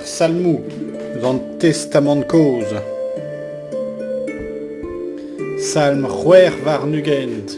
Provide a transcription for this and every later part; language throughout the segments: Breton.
Ar Salmoù eus an Testamant Kozh. Salm 26.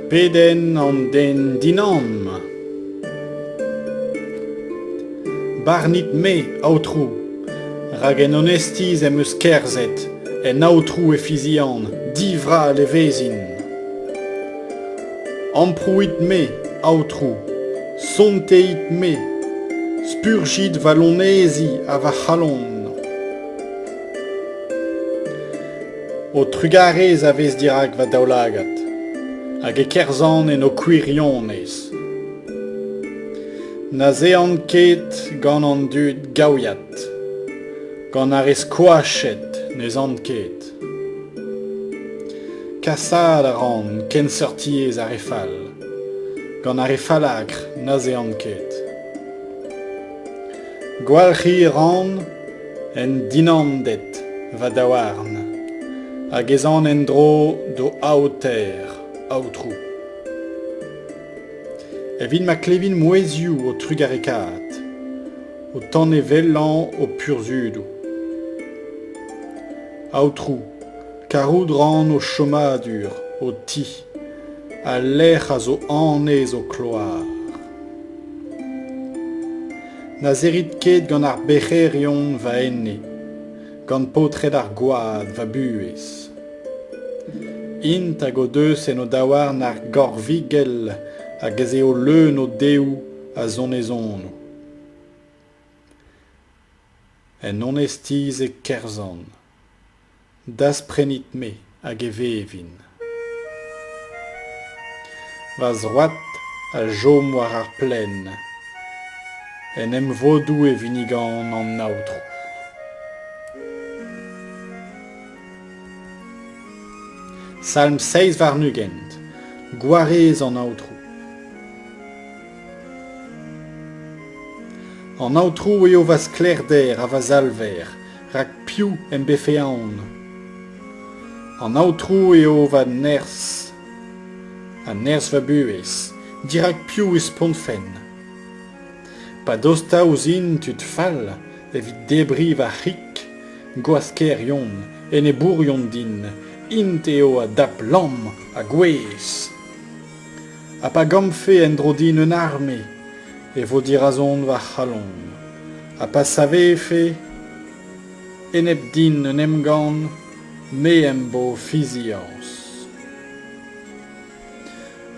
Pedenn an den dinamm. Barnit-me, Aotrou, rak en onestiz em eus kerzhet, en Aotrou e fizian, divrall e vezin. Amprouit-me, Aotrou, sonteit-me, spurjit va lonezi ha va c'halon. Ho trugarez a vez dirak va daoulagad, hag e kerzhan en ho kwirionez. Na'z ean ket gant an dud gaouiat, gant ar re skoachet ne'z an ket. Kasaat a ran kenseurtiezh ar re fall, gant ar re fallakr na'z ean ket. Gwalc'hiñ a ran en dinamded va daouarn hag ez an en-dro d'ho aoter, Aotrou. Evit ma klevin mouezhioù o trugarekaat, o tanevellañ ho purzhudoù. Aotrou, karout 'ran ho chomadur, ho ti, al lec'h a zo annez ho kloar. Na serrit ket gant ar bec'herion va ene, gant paotred ar gwad va buhez. Int hag o deus en o daouarn ar gorvigell hag ez eo leun o deoù a zonezonoù. En onestiz e kerzhan. Dasprenit-me hag e vevin. Va zroad a chom war ar plaen. En emvodoù e vinnigan an Aotrou. Salm 27. Gwarez an Aotrou. An Aotrou eo va sklaerder ha va salver, rak piv em befe aon? An Aotrou eo va nerzh ha nerzh va buhez, dirak piv e spontfen? Pa dosta ouzhin tud fall evit debriñ va c'hig, gwaskerion, enebourion din, int eo a dap lamm ha gouez. Ha pa gampfe en-dro din un arme e vo dirazon va c'halon, ha pa savefe enep din un emgann, me em bo fiziañs.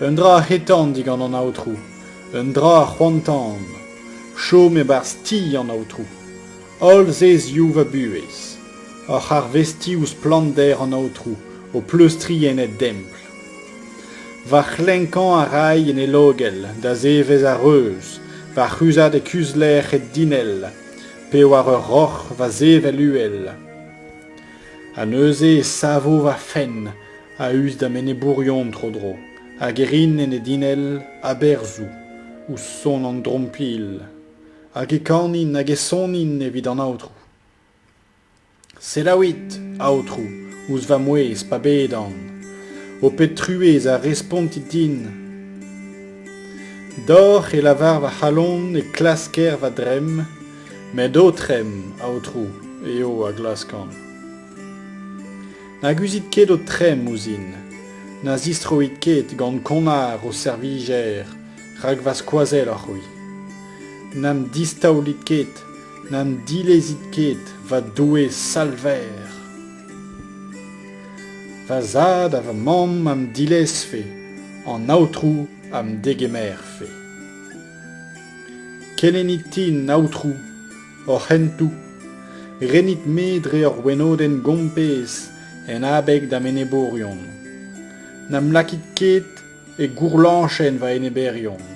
Un dra a hetan digant an Aotrou, un dra a c'hoantaan, chom e-barzh ti an Aotrou, holl zezioù va buhez, oc'h arvestiñ ouzh splannder an Aotrou o pleustriñ en e dempl. Va c'hlenkañ a ray en e logell da zevezh ar reuz, va c'huzhat e kuzhlec'h e dinell, pe war ur roc'h va sevel uhel. Ha neuze e savo va fenn a-us da'm enebourion tro-dro, hag e rin en e dinell aberzhoù ouzh son an drompilh, hag e kanin hag e sonin evit an Aotrou. Selaouit, Aotrou, ouzh va mouezh pa bedan. Ho pet truez ha respontit din. Deoc'h e lavar va c'halon e klasker va dremm, met ho tremm, Aotrou, eo a glaskan. Na guzhit ket ho tremm ouzhin, na zistroit ket gant konnar ho servijer, rak va skoazell oc'h-c'hwi. Na'm distaolit ket, N'am dilezit ket, va Doue salver. Va zad ha va mamm am dilezfe, an Aotrou am degemerfe. Kelennit din, Aotrou, hoc'h hentoù. Renit-me dre ur wenodenn gompez en abeg da'm enebourion. Na'm lakit ket e gourlañchenn va eneberion,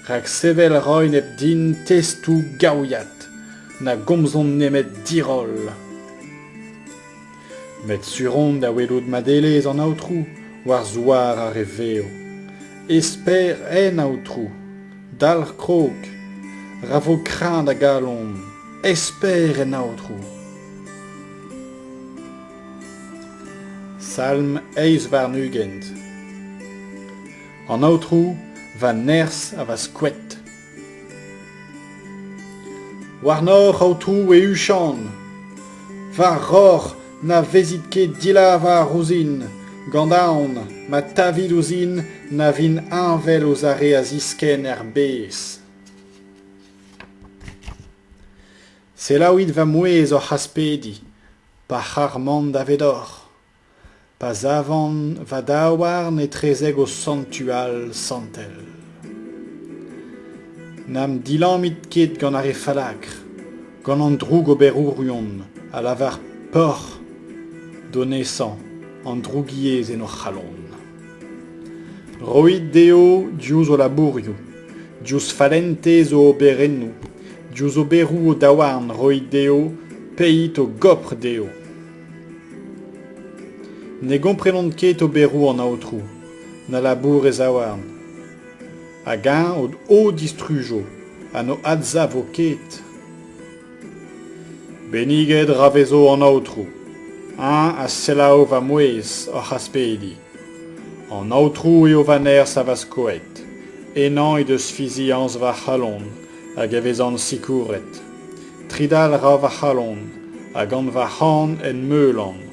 rak sevel a ra enep din testoù gaouiat na gomzont nemet diroll. Met sur on da welout madelezh an Aotrou war zouar ar re vev. Esper en Aotrou, dalc'h krog, ra vo kreñv da galon, esper en Aotrou. Salm 28. An Aotrou, va nerzh ha va skoed. Warnoc'h, Aotrou, e huchan. War roc'h na vezit ket dilavar ouzhin, gant aon ma tavit ouzhin na vin heñvel ouzh ar re a ziskenn er bez. Selaouit va mouezh oc'h aspediñ, pa c'harman davedoc'h. Pa savan va daouarn etrezek ho santual santel. Na'm dilamit ket gant ar re fallakr, gant an drougoberourion a lavar peoc'h d'o nesañ an drougiezh en o c'halon. Roit dezho diouzh o labourioù, diouzh fallentez o oberennoù, diouzh oberoù o daouarn roit dezho, paeit o gopr dezho. Ne gomprenont ket oberoù an Aotrou, na labour e zaouarn. Hag eñ o distrujo ha n'o adsavo ket. Benniget ra vezo an Aotrou, eñ a selaou va mouezh oc'h aspediñ. An Aotrou eo va nerzh ha va skoed. Ennañ he deus fiziañs va c'halon hag e vezan sikouret. Tridal 'ra va c'halon ha gant va c'han en meulan.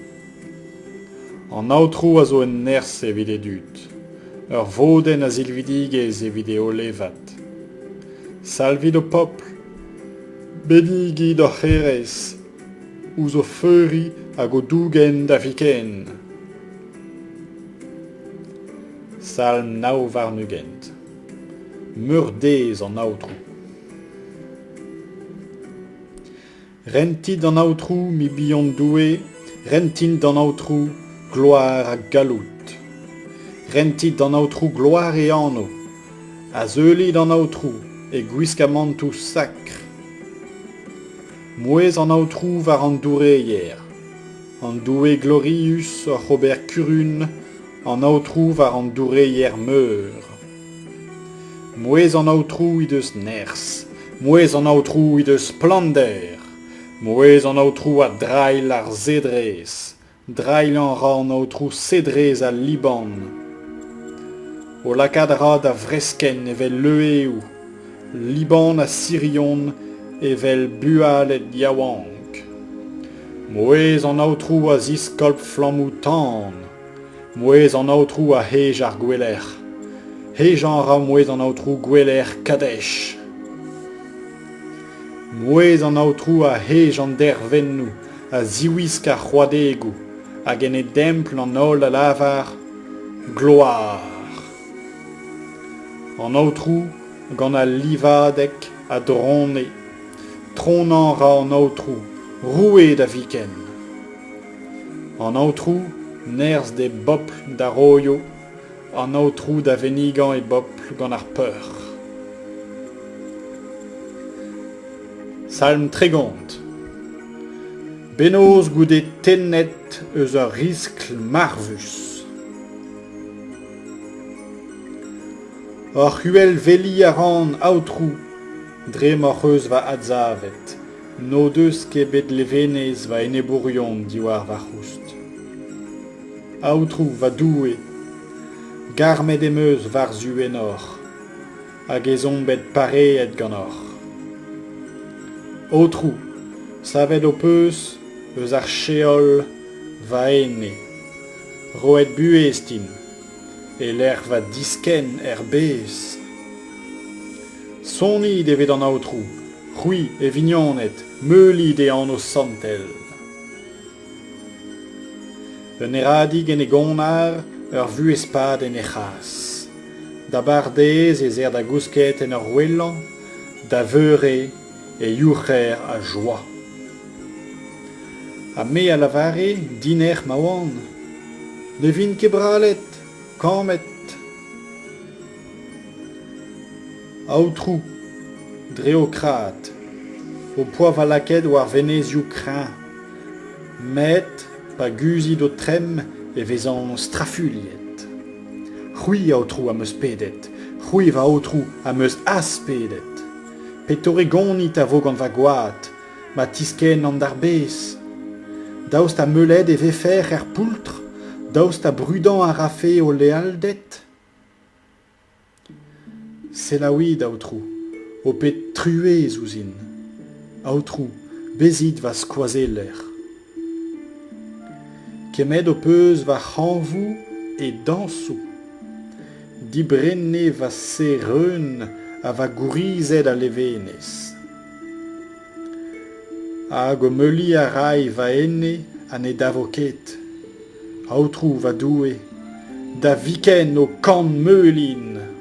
An Aotrou a zo un nerzh evit e dud, ur vodenn a silvidigezh evit e olevad. Salvit ho pobl, bennigit hoc'h hêrezh, ouzh o feuriñ hag o dougen da viken. Salm 29. Meurdez an Aotrou. Rentit d'an Aotrou, mibion Doue, rentit d'an Aotrou gloar ha galloud. Rentit d'an Aotrou gloar e anv. Azeulit an Aotrou e gwiskamantoù sakr. Mouezh an Aotrou war an doureier. An Doue glorius oc'h ober kurun, an Aotrou war an doureier meur. Mouezh an Aotrou he deus nerzh, mouezh an Aotrou he deus splannder. Mouezh an Aotrou a drailh ar sedrez, drailhañ a ra an Aotrou sedrez al Liban. O lakaat a ra da vreskenn evel leueoù, Liban ha Sirion evel bualed yaouank. Mouezh an Aotrou a ziskolp flammoù tan. Mouezh an Aotrou a hej ar gouelec'h. Hejañ a ra mouezh an Aotrou gouelec'h Kadesh. Mouezh an Aotrou a hej an dervennoù, a ziwisk ar c'hoadegoù, hag en e dempl an holl a lavar Gloar! An Aotrou gant al livadeg a drone. Tronañ a ra an Aotrou, roue da viken. An Aotrou, nerzh d'e bobl da roio, an Aotrou da vennigañ e bobl gant ar peuc'h. Salm 30. Bennozh goude tennet eus ur riskl marvus. Hoc'h uhelveliñ a ran, Aotrou, dre m'hoc'h eus va adsavet. N'o deus ket bet levenez va enebourion diwar va c'houst. Aotrou, va Doue, garmet em eus war-zu ennoc'h, hag ez on bet pareet ganeoc'h. Aotrou, savet ho peus eus ar Sheol va ene, roet buhez din, e-lec'h va diskenn er bez. Sonit evit an Aotrou, c'hwi, e vignoned, meulit e anv santel. Un herradig en e gonnar, ur vuhez-pad en e c'hras. D'abardaez ez eer da gousket en ur ouelañ, da veure e youc'her a joa. Ha me a lavare, dinec'h ma oan, ne vin ket brallet, kammed. Aotrou, dre ho krad, ho poa va lakaet war venezioù kreñv, met pa guzhit ho tremm e vezan strafuilhet. C'hwi, Aotrou, am eus pedet, c'hwi, va Aotrou, am eus aspedet. Petore gonid a vo gant va gwad ma tiskennan d'ar bez? Daoust ha meulet e vefec'h er poultr? Daoust ha brudañ a rafe ho lealded? Selaouit, Aotrou, ho pet truez ouzhin. Aotrou, bezit va skoazeller. Kemmet ho peus va c'hañvoù e dañsoù. Dibrennet va serr-reun ha va gourizet a levenez. Hag ho meuliñ a ray va ene ha ne davo ket. Aotrou, va Doue, da viken ho kanmeulin.